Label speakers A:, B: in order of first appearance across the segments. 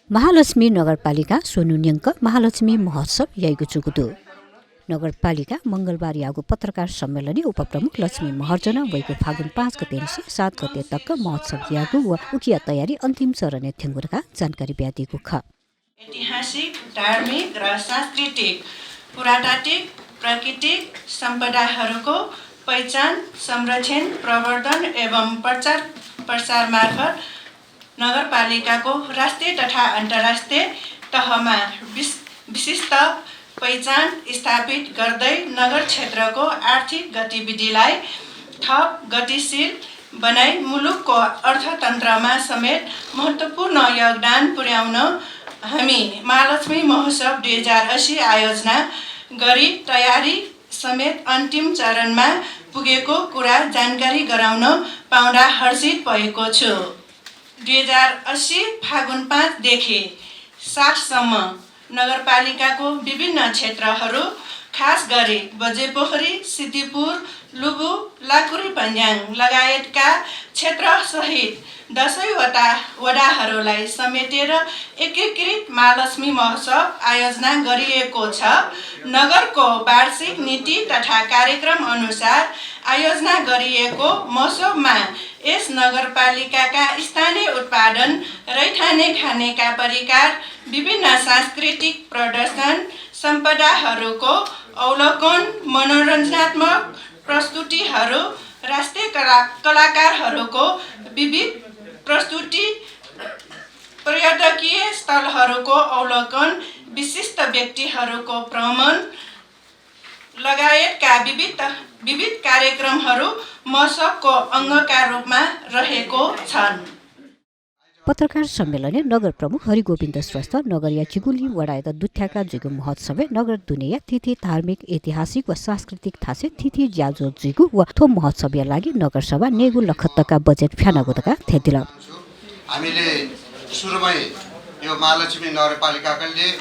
A: महालक्ष्मी नगरपालिका सोनुन्यङ्क महालक्ष्मी महोत्सव याइगु चुकुदु नगरपालिका मंगलबार यागु पत्रकार सम्मेलन उपप्रमुख लक्ष्मी महर्जना वैगु फागुन 5 गतेदेखि 7 गते तक महोत्सव यागु व उकिया तयारी अन्तिम चरण थेंगुरका जानकारी ब्यादिगु ख
B: ऐतिहासिक, धार्मिक र सांस्कृतिक, पुरातात्विक, प्राकृतिक सम्पदाहरूको पहिचान, संरक्षण, प्रवर्धन एवं प्रचार प्रसार मार्फत नगरपालिकाको राष्ट्रिय तथा अन्तर्राष्ट्रिय तहमा विशिष्ट पहिचान स्थापित गर्दै नगर क्षेत्रको आर्थिक गतिविधिलाई थप गतिशील बनाई मुलुकको अर्थतन्त्रमा समेत महत्त्वपूर्ण योगदान पुर्याउन हामी महालक्ष्मी महोत्सव 2080 आयोजना गरी तयारी समेत अन्तिम चरणमा पुगेको कुरा जानकारी गराउन पाउँदा हर्षित भएको छु। 2080 फागुन 5 देखि 7 सम्म नगरपालिकाको विभिन्न क्षेत्रहरू खास गरी बजेपोखरी, सिद्धिपुर, लुबु, लाकुरी पन्याङ लगायतका क्षेत्रसहित 10वटा वडाहरूलाई समेटेर एकीकृत महालक्ष्मी महोत्सव आयोजना गरिएको छ। नगरको वार्षिक नीति तथा कार्यक्रम अनुसार आयोजना गरिएको महोत्सवमा यस नगरपालिकाका स्थानीय उत्पादन, रैथाने खानेका परिकार, विभिन्न सांस्कृतिक प्रदर्शन, सम्पदाहरूको अवलोकन, मनोरञ्जनात्मक प्रस्तुतिहरू, राष्ट्रिय कलाकारहरूको विविध प्रस्तुति, पर्यटकीय स्थलहरूको अवलोकन, विशिष्ट व्यक्तिहरूको भ्रमण लगायतका विविध कार्यक्रमहरू महोत्सवको अङ्गका रूपमा रहेको छन्।
A: पत्रकार सम्मेलन नगर प्रमुख हरिगोविन्द श्रेष्ठ नगरिया चिगुली वडायत दुथ्याका जिगु महोत्सव नगर दुनिया तिथि धार्मिक ऐतिहासिक व सांस्कृतिक थासे तिथि ज्याजो जिगु व थो महोत्सव लागि नगरसभा नेगु लखतका बजेट फ्यानगोतका थेदिल
C: हामीले सुरुमै यो महालक्ष्मी नगरपालिकाले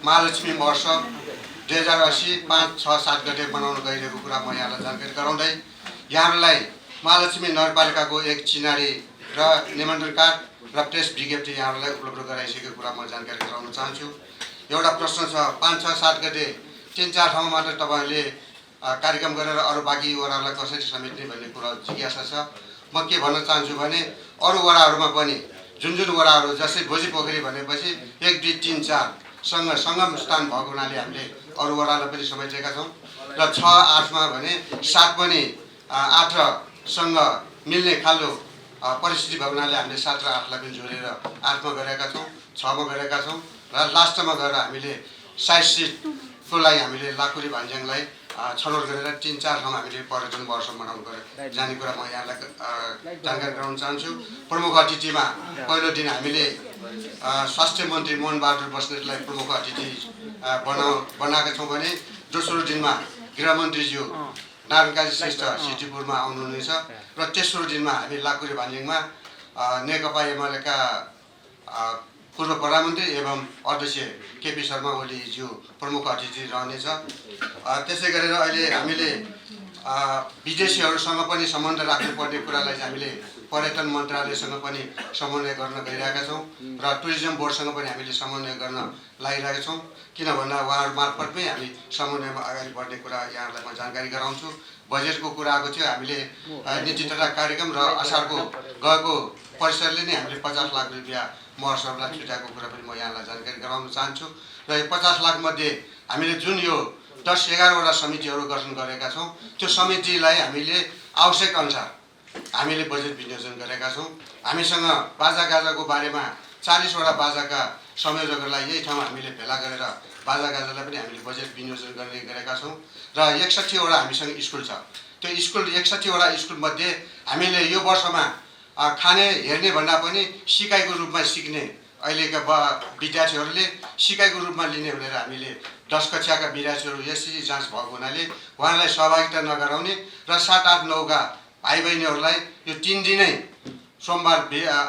C: महालक्ष्मी महोत्सव 2080 5, 6, 7 गते मनाउन गइरहेको कुरा म यहाँलाई जानकारी गराउँदै यहाँलाई महालक्ष्मी नगरपालिकाको एक चिनारी र निमन्त्रण कार्ड र प्रेस विज्ञप्ति यहाँहरूलाई उपलब्ध गराइसकेको कुरा म जानकारी गराउन चाहन्छु। एउटा प्रश्न छ, 5, 6, 7 गते 3-4 ठाउँमा मात्र तपाईँहरूले कार्यक्रम गरेर अरू बाँकी वडाहरूलाई कसरी समेट्ने भन्ने कुरा जिज्ञासा छ। म के भन्न चाहन्छु भने अरू वडाहरूमा पनि जुन वडाहरू जस्तै भोजीपोखरी भनेपछि 1, 2, 3, 4 सङ्गम स्थान भएको हुनाले हामीले अरू वडालाई पनि समेटेका छौँ र 6, 8मा भने 7 पनि 8 र सँग मिल्ने खालको परिस्थिति भएको हुनाले हामीले 7 र 8लाई पनि जोडेर 8मा गरेका छौँ, 6मा गरेका छौँ र लास्टमा गएर हामीले 60 सिटको लागि हामीले लाकुरी भान्ज्याङलाई छनौट गरेर 3-4 ठाउँमा हामीले पर्यटन वर्ष मनाउनु जाने कुरा म यहाँलाई जानकारी गराउन चाहन्छु। प्रमुख अतिथिमा पहिलो दिन हामीले स्वास्थ्य मन्त्री मोहन बहादुर बस्नेतलाई प्रमुख अतिथि बनाएका छौँ भने दोस्रो दिनमा गृहमन्त्रीज्यू नारायण काजी श्रेष्ठ सिद्धिपुरमा आउनुहुनेछ र तेस्रो दिनमा हामी लाकुरी भान्ज्याङमा नेकपा एमालेका पूर्व प्रधानमन्त्री एवं अध्यक्ष केपी शर्मा ओलीज्यू प्रमुख अतिथि रहनेछ। त्यसै गरेर अहिले हामीले विदेशीहरूसँग पनि सम्बन्ध राख्नुपर्ने कुरालाई चाहिँ हामीले पर्यटन मन्त्रालयसँग पनि समन्वय गर्न गइरहेका छौँ र टुरिज्म बोर्डसँग पनि हामीले समन्वय गर्न लागिरहेका छौँ। किन भन्दा उहाँहरू मार्फतमै हामी समन्वयमा अगाडि बढ्ने कुरा यहाँहरूलाई म जानकारी गराउँछु। बजेटको कुरा आएको थियो, हामीले नीति तथा कार्यक्रम र असारको गएको परिसरले नै हामीले 50 लाख रुपियाँ महोत्सवलाई छुट्याएको कुरा पनि म यहाँलाई जानकारी गराउन चाहन्छु र यो 50 लाख मध्ये हामीले जुन यो 10-11वटा समितिहरू गठन गरेका छौँ त्यो समितिलाई हामीले आवश्यक अनुसार हामीले बजेट विनियोजन गरेका छौँ। हामीसँग बाजागाजाको बारेमा 40वटा बाजाका संयोजकहरूलाई यही ठाउँमा हामीले भेला गरेर बाजागाजालाई पनि हामीले बजेट विनियोजन गर्ने गरेका छौँ र 61वटा हामीसँग स्कुल छ। त्यो स्कुल 61वटा स्कुलमध्ये हामीले यो वर्षमा खाने हेर्ने भन्दा पनि सिकाइको रूपमा सिक्ने अहिलेका विद्यार्थीहरूले सिकाइको रूपमा लिने भनेर हामीले 10 कक्षाका विद्यार्थीहरू यसरी जाँच भएको हुनाले उहाँलाई सहभागिता नगराउने र 7, 8, 9का भाइ बहिनीहरूलाई यो 3 दिनै सोमबार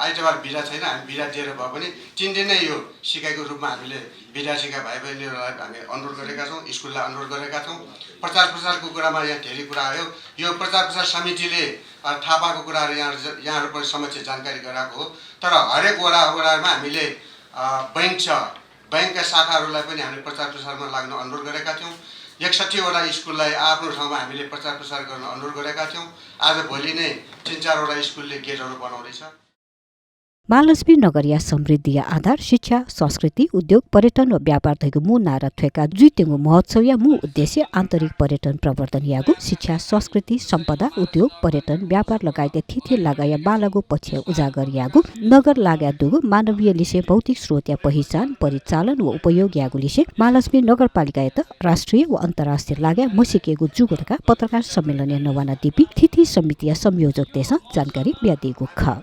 C: आइतबार बिदा छैन, हामी बिदा दिएर भए पनि 3 दिन नै यो सिकाइको रूपमा हामीले विद्यार्थीका भाइ बहिनीहरूलाई हामी अनुरोध गरेका छौँ, स्कुललाई अनुरोध गरेका छौँ। प्रचार प्रसारको कुरामा यहाँ धेरै कुरा आयो। यो प्रचार प्रसार समितिले थाहा पाएको कुराहरू यहाँहरू समक्ष जानकारी गराएको हो। तर हरेक वडामा हामीले बैङ्क छ बैङ्कका शाखाहरूलाई पनि हामीले प्रचार प्रसारमा लाग्न अनुरोध गरेका थियौँ 61वटा स्कुललाई आफ्नो ठाउँमा हामीले प्रचार प्रसार गर्न अनुरोध गरेका थियौँ आज भोलि नै 3-4वटा स्कुलले गेटहरू बनाउँदैछ
A: महालक्ष्मी नगरिया समृद्धि आधार शिक्षा संस्कृति उद्योग पर्यटन व व्यापार थैको मु नारा थेका जुइतेगु महोत्सव या मु उद्देश्य आन्तरिक पर्यटन प्रवर्धन यागु शिक्षा संस्कृति सम्पदा उद्योग पर्यटन व्यापार लगायत थिथि लगाया बालगु पक्ष उजागर यागु नगर लाग्या दुगु मानवीय लिसे भौतिक स्रोत या पहिचान परिचालन व उपयोग यागु लिसे महालक्ष्मी नगरपालिका यत राष्ट्रिय व अन्तर्राष्ट्रिय लाग्या मसिकेगु जुगुरका पत्रकार सम्मेलन नवाना दिपी थिथि समिति संयोजक देश जानकारी ब्यादिगु ख